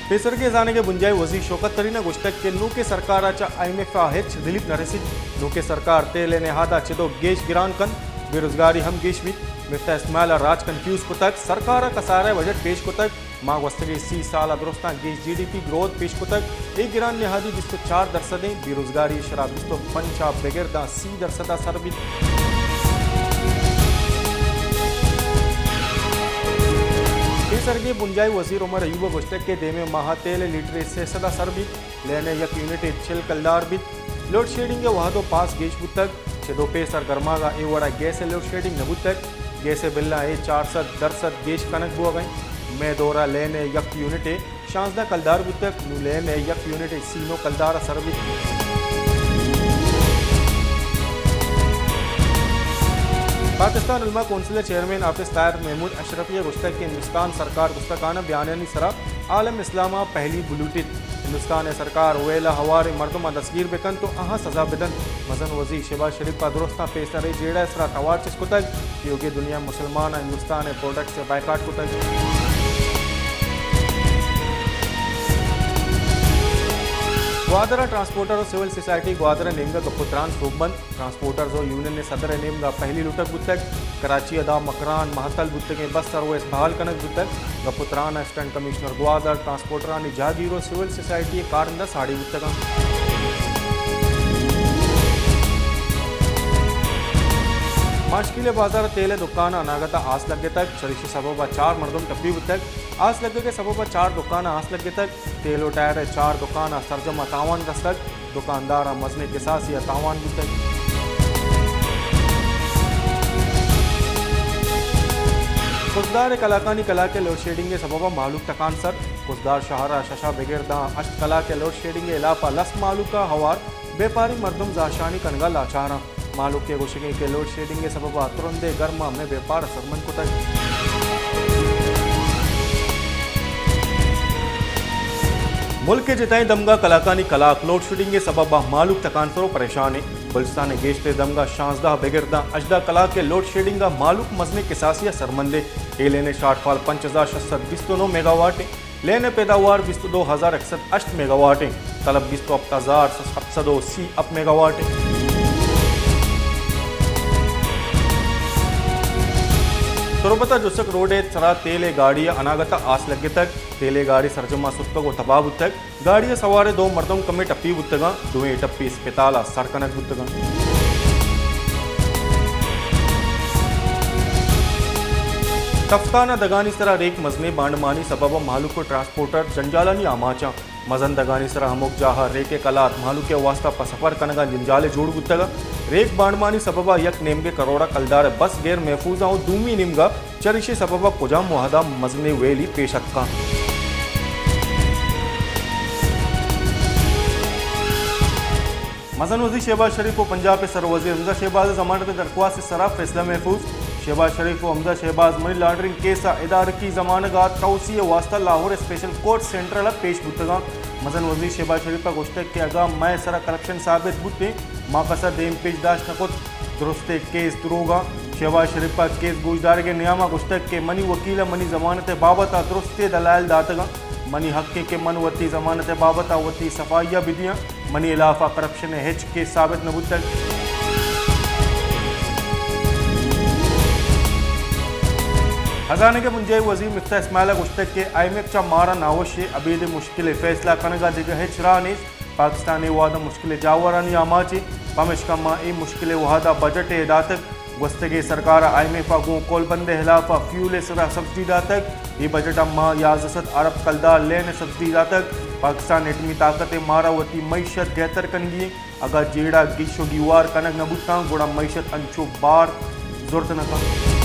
پیسرگیں زانگ ء بنجاہی وزیر شوکت ترین ء گوشتگ کہ نوکیں سرکار ء چہ آئی ایم ایف ء ہچ ریلیف نہ رسیت، نوکیں سرکار تیل ء نہاد ء چد ء گیش گران کنت، بے روزگاری ہم گیش بیت۔ مفتاح اسماعیل ء راج کنفیوز کتگ، سرکار ء کسارہ ء بجٹ پیش کتگ، ما گوستگیں سی سال ء درستاں گیش جی ڈی پی گروتھ پیش کتگ، اے گران نہادی بیست ء چار درسد انت، بے روزگاری ء شرح بیست ء پنچ ء بگر داں سی درسد ء سر بیت۔ پیسرگیں بنجاہی وزیر عمر ایوب ء گوشتگ کہ دیمیں ماہ ء تیل ء لیٹرے سئے سد ء سر بیت، لین ء یک یونٹ ء چل کلدار بیت۔ لوڈ شیڈنگ ء وہد ء پاس گیش بوتگ، چد ء پیسر گرماگ ء اے وڑ ء گیس ء لوڈ شیڈنگ نہ بوتگ۔ گیس ء بلاں اے چار سد درسد گیش کنگ بوگ ء انت۔ مئے دور ء لین ء یک یونٹ ء شانزدہ کلدار بوتگ، نوں لین ء یک یونٹ ء سی نو کلدار ء سر بیت۔ پاکستان علماء کونسل ء چیئرمین حافظ طاہر محمود اشرفی ء گوشتگ کہ ہندوستان سرکار گوستگاناں بیانیانی سرا عالم اسلام ء پہلی بلوٹیت۔ ہندوستان ء سرکار ویل ء ہواریں مردماں دستگیر بہ کنت ء آہاں سزا بدنت۔ مزن وزیر شہباز شریف ء درستاں پیسر ء جیڑہ ء سرا توار چست کتگ، ایوک ء دنیا ء مسلماناں ہندوستان ء پروڈکٹس ء بائیکاٹ کتگ۔ گوادر ء ٹرانسپورٹر ء سول سوسائٹی گوادر ء نیمگ ء گپ ء تران سوب بنت۔ ٹرانسپورٹرز ء یونین ء صدر ء نیمگ ء پہلی لٹگ بوتگ۔ کراچی ء داں مکران مہتل بوتگیں بس سروس بحال کنگ بوتگ۔ گپ ء تران ء اسسٹنٹ کمشنر گوادر ٹرانسپورٹرانی جہگیر ء سول سوسائٹی ء کارندہ ساڑی بوتگ انت۔ ماشکیل ء بازار ء تیل ء دکان ء اناگت ء آس لگتگ، چریشی سبب ء چار مردم ٹپی بوتگ۔ آس لگگ ء سبب ء چار دکان ء آس لگتگ۔ تیل ء ٹائر ء چار دکان ء سرجم ء تاوان رستگ۔ دکاندار ء مزنیں کساسے ء تاوان بوتگ۔ کزدار ء کلاکانی کلاک ء لوڈ شیڈنگ ء سبب ء مہلوک تکانسر۔ کزدار شہر ء شش ء بگر داں ہشت کلاک ء لوڈ شیڈنگ ء ہلاپ ء لس مہلوک ء ہوار بیپاری مردم زہشانی کنگ ء لاچار انت۔ مہلوک ء گوشگ انت کہ لوڈ شیڈنگ ء سبب ء ترند ء گرم ء مئے بیپار ء سرمند کتگ۔ ملک ء جتائیں دمگاں کلاکانی کلاک لوڈ شیڈنگ ء سبب ء مہلوک تکانسر ء پریشان انت۔ بلوچستان ء گیشتریں دمگاں شانزدہ بگر داں ہژدہ کلاک ء لوڈ شیڈنگ ء مہلوک مزنیں کساسے ء سرمند انت۔ اے لین ء شارٹ فال پنچ ہزار شش سد بیست ء نو میگاواٹ انت۔ لین ء پیداوار بیست ء دو ہزار یک سد ہشت میگاواٹ انت، طلب بیست ء ہپت ہزار ہپت سد ء سی اپ میگاواٹ انت۔ تربت ء جسک روڈ ء سرا تیل ء گاڑی ء اناگت ء آس لگتگ، تیل ء گاڑی سرجم ء ستکگ ء تباہ بوتگ، گاڑی ء سوار ء دو مردم کمے ٹپی بوتگاں، دوئیں ٹپی اسپتال ء سر کنگ بوتگاں۔ تفتان ء دگانی سرا ریک مزنیں بانڈمانی سبب ء مہلوک ء ٹرانسپورٹر جنجالانی آماچاں۔ مزن دگانی سرا ہمک جاہ ء ریک ء کلات مہلوک ء واستہ پہ سفر کنگ ء جنجالے جوڑ بوتگ۔ ریک بانڈمانی سبب ء یک نیمگے کروڑ ء کلدار ء بس غیر محفوظ ء دومی نیمگ ء چریشی سبب ء کجام وہد ء مزنیں ویلی پیش اتکاں۔ مزن وزیر شہباز شریف و پنجاب ء سر وزیر حمزہ شہباز ء ضمانت ء درخواست ء سرا فیصلہ محفوظ۔ شہباز شریف و حمزہ شہباز منی لانڈرنگ کیس ء ادارکی زمانگ ء توسیع ء واستہ لاہور ء اسپیشل کورٹ سینٹرل ء پیش بوتگاں۔ مزن وزیر شہباز شریف ء گوشتگ کہ اگاں مئے سرا کرپشن ثابت بوتیں، ما کس ء دیم پیش داشت نہ کت۔ درستیں کیس دروگاں۔ شہباز شریف ء کیس گوشدارگ ء نیام ء گوشتگ کہ منی وکیل ء منی ضمانت ء بابت ء درستیں دلائل داتگاں۔ منی حق انت کہ من وتی ضمانت ء بابت ء وتی صفائی ء بدیاں۔ منی ہلاف ء کرپشن ء ہچ کیس ثابت نہ بوتگ۔ ہزانگ ء بنجاہی وزیر مفتاح اسماعیل ء گوشتگ کہ آئی ایم ایف چہ مارا ناوش ء ابید مشکل ء فیصلہ کنگ ء دگہ ہچ راہ نیست۔ پاکستان اے وہد ء مشکل ء جاورانی آماچ انت، پمیشکا ما اے مشکل ء وہد ء بجٹ ء داتگ۔ گوستگیں سرکار ء آئی ایم ایف ء گوں کولبند ء ہلاف ء فیول ء سرا سبسڈی داتگ۔ اے بجٹ ء ما یازدہ سد ارب کلدار لین ء سبسڈی داتگ۔ پاکستان ایٹمی طاقت ء مارا وتی معیشت گہتر کنگی انت۔ اگاں جیڑہ گیش و گیوار کنگ نہ بوتاں، گڑا معیشت انچو بار زرت نہ کنت۔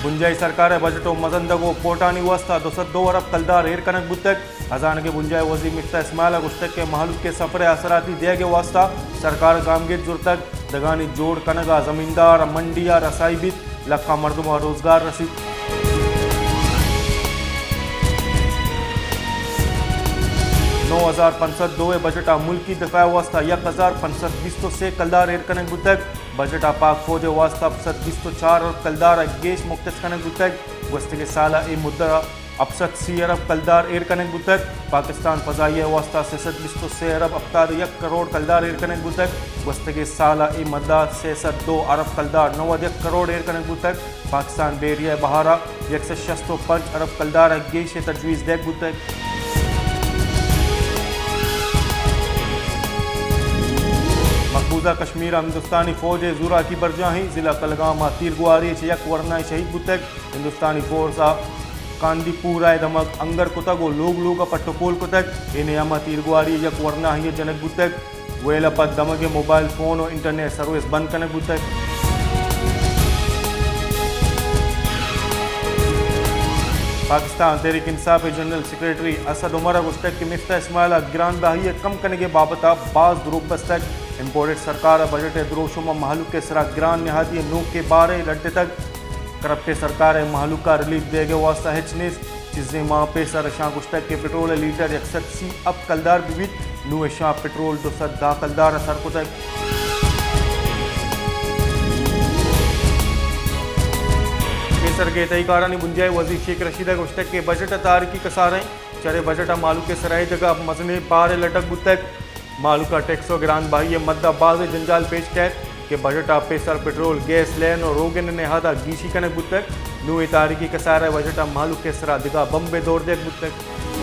بنجاہی سرکار ء بجٹ و مزن دگ و پورٹانی واستہ دو سد دو ارب کلدار ایر کنگ بوتگ۔ ہزانگ ء بنجاہی وزیر مفتاح اسماعیل ء گوشتگ کہ مہلوک ء سفر ء آسراتی دیگ ء واستہ سرکار ء گامگیج زرتگ، دگانی جوڑ کنگ ء زمیندار ء منڈی ء رسائی بیت، لکھاں مردم ء روزگار رسیت۔ نو ہزار پنچ سد دو ء بجٹ ء ملکی دفاع ء واستہ یک ہزار پنچ سد بیست ء سے کلدار ایر کنگ بوتگ۔ بجٹ ء پاک فوج ء واستہ ہپت سد بیست ء چار ارب کلدار ء گیش مختص کنگ بوتگ۔ گوستگیں سال ء اے مدت ء ہپت سد سی ارب کلدار ایر کنگ بوتگ۔ پاکستان فضائیہ ء واستہ سے سد بیست ء سے ارب ہپتاد ء یک کروڑ کلدار ایر کنگ بوتگ۔ گوستگیں سال ء اے مدت ء سے سد دو ارب کلدار، نود یک کروڑ ایر کنگ بوتگ۔ پاکستان بحریہ ء بہر ء یک سد شست ء پنچ ارب کلدار ء گیش ء تجویز دیگ بوتگ۔ مقبوضہ کشمیر ء ہندوستانی فوج ء زوراکی برجاہیں، ضلع کلگام ء تیرگواری ء چہ یک ورنائے شہید بوتگ۔ ہندوستانی فورس ء کاندی پور ء دمگ انگر کتگ ء لوگ لوگ ء پٹ ء پول کتگ۔ اے نیام ء تیرگواری ء یک ورناہی ء جنگ بوتگ۔ ویل ء پد دمگ ء موبائل فون ء انٹرنیٹ سروس بند کنگ بوتگ۔ پاکستان تحریک انصاف ء جنرل سیکرٹری اسد عمر ء گوشتگ کہ مفتاح اسماعیل ء گران بہائی ء کم کنگ ء بابت ء باز دروگ بستگ۔ امپورٹڈ سرکار ء بجٹ ء دروشم ء مہلوک ء سرا گران نہادی ء نوکیں بار ء لڈتگ۔ کرپٹ سرکار ء مہلوک ء ریلیف دیگ ء واستہ ہچ نیست۔ چیزیں ماہ پیسر اشاں گوشتگ کہ پٹرول ء لیٹر یک سد سی ہپت کلدار بہ بیت، نوں اشاں پٹرول دو سد دہ کلدار ء سر کتگ۔ پیسر گیتائی کارانی بنجاہی وزیر شیخ رشید ء گوشتگ کہ بجٹ ء تاریخی کساریں، چرے بجٹ ء مہلوک ء سرا اے جگہ مزنیں بار ء لڈگ بوتگ۔ مہلوک ء ٹیکس ء گران بہائی ء مد ء بازیں جنجال پیش کئیت کہ بجٹ ء پیسر پٹرول، گیس لین ء روگن ء نہاد ء گیشی کنگ بوتگ۔ نوں اے تاریخی کسار ء بجٹ ء مہلوک ء سرا دگہ بمبے دور دیگ بوتگ۔